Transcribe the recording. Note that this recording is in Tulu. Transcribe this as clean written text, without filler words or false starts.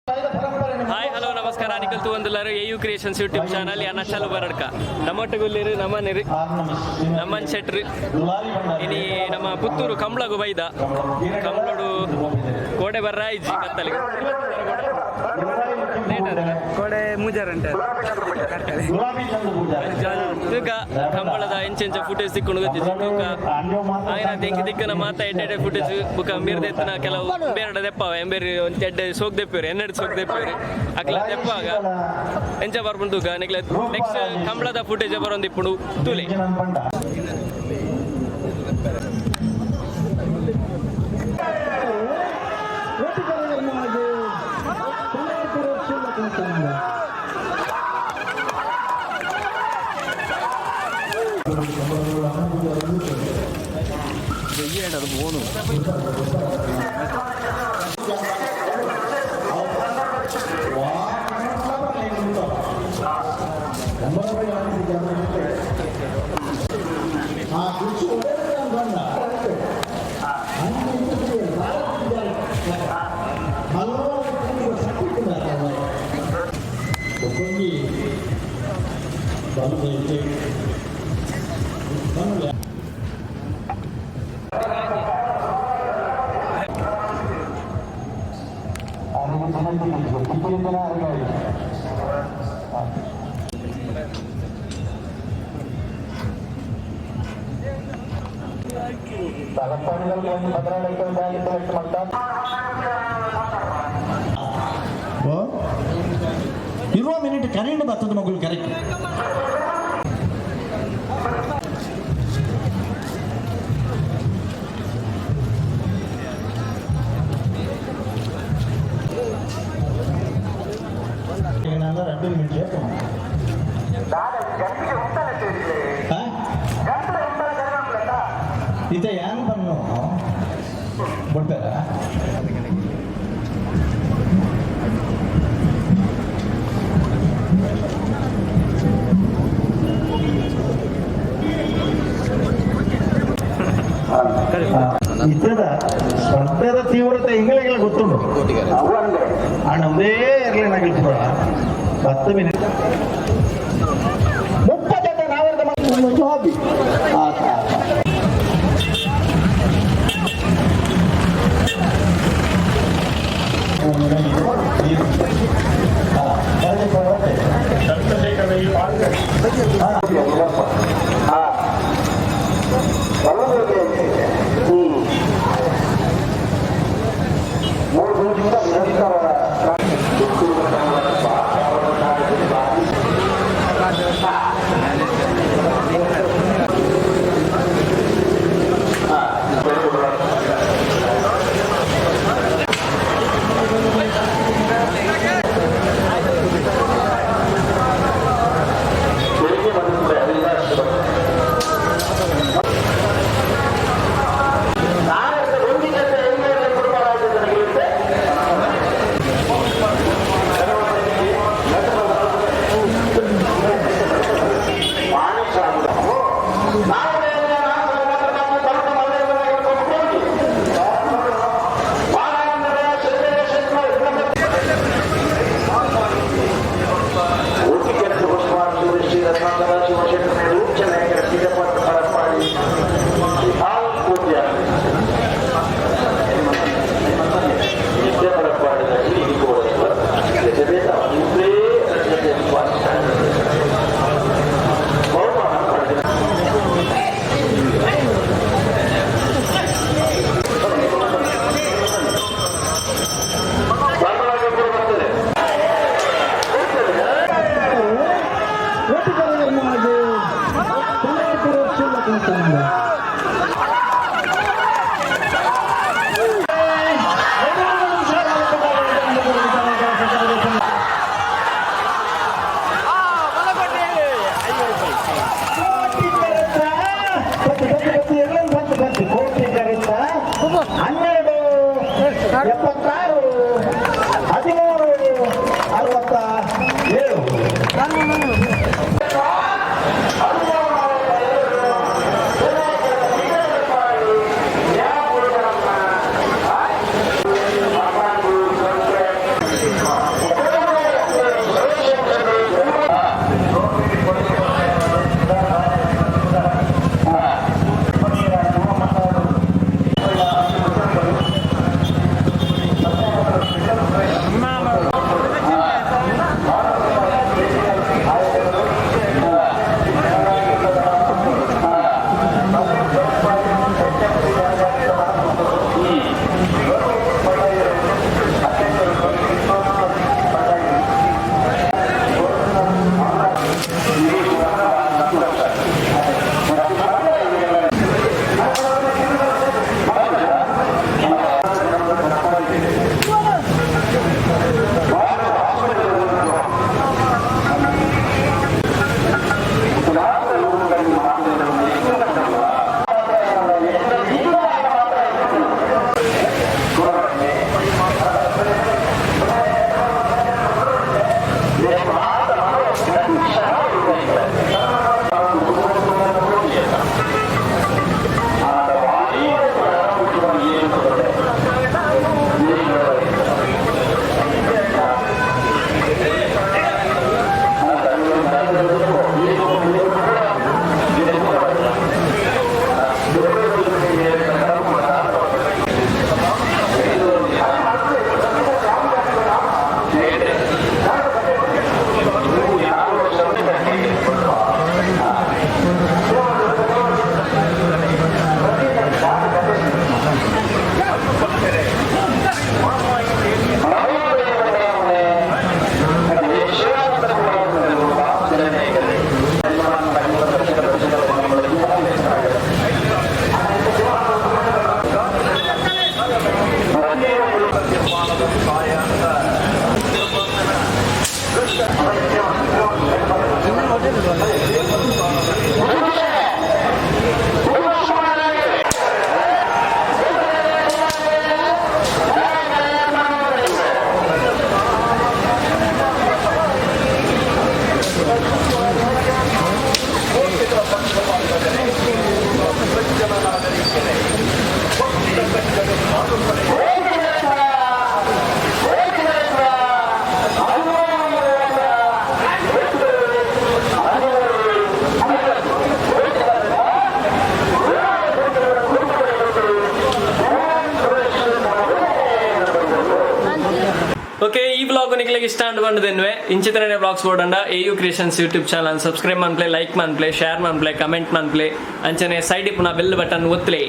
ಹಾಯ್, ಹಲೋ, ನಮಸ್ಕಾರ. ನಿಕಲ್ ತೂವೊಂದುಲ್ಲರ್ ಎ ಯು ಕ್ರಿಯೇಷನ್ಸ್ ಯೂಟ್ಯೂಬ್ ಚಾನಲ್. ಯಾನ್ ಅಚಲು ಬರಡ್ಕ. ನಮ್ಮೊಟ್ಟುಗುಲ್ಲೆರ್ ನಮನ್ ನಮನ್ ಶೆಟ್ರು. ಇನಿ ನಮ್ಮ ಪುತ್ತೂರು ಕಂಬ್ಳಗು ಬೈದ. ಕಂಬ್ಳಡು ಕೋಡೆ ಬರ್ರ ಇಜ್ಜಿ, ಕತ್ತಲಿಗೆ. ಲೇಟ್ ಆದ. ಕೋಡೆ ಮೂಜಾರ್ ಉಂಟು. ತೂಕ, ಕಂಬಳದ ಎಂಚೆಂಚ ಫುಟೇಜ್ ತಿಕ್ಕುಂಡು ಗೊತ್ತಿಜ್ಜಿ. ತೂಕ, ಆಯ್ನ ದೆಂಕಿ ದಿಕ್ಕನ ಮಾತ ಎಡ್ಡೆ ಎಡ್ಡೆ ಫುಟೇಜ್. ಬುಕ ಮಿರ್ದೆತ್ತನ ಕೆಲವು ಬೇರಡ ದೆಪ್ಪಾವ ಎಂಬೇರಿ ಒಂಜಿ ಎಡ್ಡೆ ಸೋಕ್ ದೆಪ್ಪೇರು, ಎನ್ನೆಡ್ ಸೋಕ್ ದೆಪ್ಪೇರು. ಅಕ್ಲ ದೆಪ್ಪಾಗ ಎಂಚ ಬರ್ಪುಂಡು ತೂಕ. ನಿಕ್ಲೆ ನೆಕ್ಸ್ಟ್ ಕಂಬಳದ ಫುಟೇಜ್ ಬರೊಂದಿಪ್ಪುಂಡು, ತೂಲೆ. ಇರುವ ಮಿನಿಟ್ ಕರೆಂಟ್ ಬರ್ತದೆ ಮಗಳು, ಕರೆಕ್ಟ್. 2 ಮಿನಿಟ್. ಇತ ಯಾನ್ ಪನ್ನು ಬೊಡ್ತಾರ. ಇತ್ತದ ಸ್ಪರ್ಧೆದ ತೀವ್ರತೆ ಇಂಗ್ಲಿಗೆಲ್ಲ ಗೊತ್ತುಂಟು. ಅಣ್ಣ, ಒಂದೇ ಇರಲಿ ನಗಲ್ ಪೂರ 10 ಮಿನಿಟ್ 30 ನಾವರ್ದ ಒಂದು ಹಾಬಿ. 12 76 13 67. ಓಕೆ, ಈ ವ್ಲಾಗ್ ನಿಕ್ಲೆಗ್ ಇಷ್ಟ ಅಂಡ್ ಬಂದೆನ್ವೆ. ಇಂಚಿತರನೆ ವ್ಲಾಗ್ಸ್ ಬೋಡಂಡ A U creations YouTube channel subscribe ಮನ್ಪ್ಲೆ, like ಮನ್ಪ್ಲೆ, ಶೇರ್ ಮನ್ಪ್ಲೆ, ಕಮೆಂಟ್ ಮನ್ಪ್ಲೆ. ಅಂಚನೆ ಸೈಡ್ ಇಪ್ಪುನ ಬೆಲ್ ಬಟನ್ ಒತ್ತಲೆ.